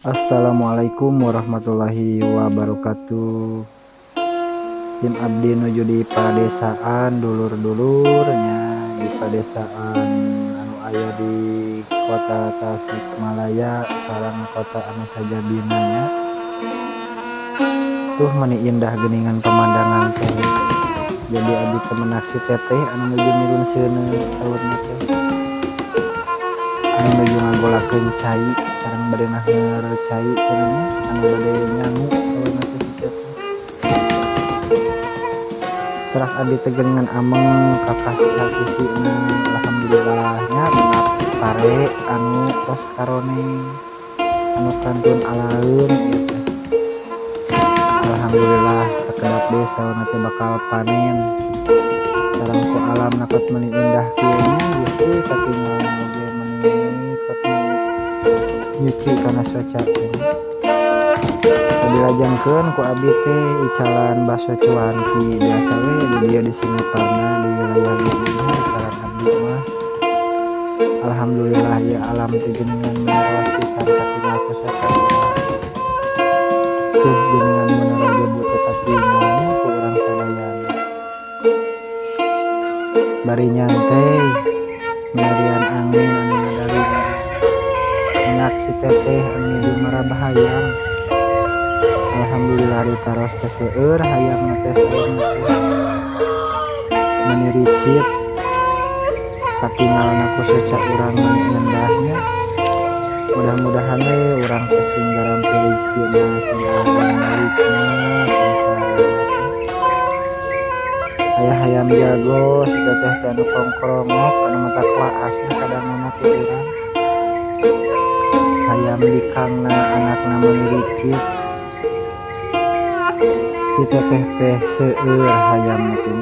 Assalamualaikum warahmatullahi wabarakatuh. Sim abdi nuju di padesaan, dulur-dulur nya, di padesaan anu aya di Kota Tasikmalaya sareng kota anu sajabina nya. Tuh, meni indah geuningan pemandangan teh. Jadi abdi teh menak si teteh anu nuju mirun seuneu, saurna teh anu nuju ngagolakeun cai sareng bade naheur cai cenah nya, anu bade nyangu saurna teh si teteh. Teras abdi teh geuningan ameng ka sisina, alhamdulillah nya, menak pare anu tos karoneng, anu kantun alaeun ieu teh. Alhamdulillah, sakedap deui saurna teh bakal panen. Sareng ku alamna kot meuni indah kieu nya, Gusti, katingalna oge meuni kot meuni nyuci kana soca teh. Dilajengkeun ku abdi teh icalan baso cuanki. Biasa we di dieu, di Singaparna, di wilayah dieu mah icalan abdi mah. Alhamdulillah ya, alam teh geuningan meni raos pisan katingal ku soca urang. Tuh, geuningan Menara Gebu teh katingal nya ku urang sadayana. Bari nyantai milarian angin anu ngadaling, menak si teteh anu nuju marabah hayam. Alhamdulillah, ditaros teh seueur hayamna teh, saurna teh meuni ricit katingalna ku soca urang, meuni endah nya. Mudah-mudahan we urang teh sing garampi rezekina, sing ageng milikna, sing sae. Aya hayam jago si teteh teh anu kongkrongok, anu matak waasna kadanguna ku urang. Hayam bikangna, anakna meuni ricit. Si teteh teh seueur hayamna teh.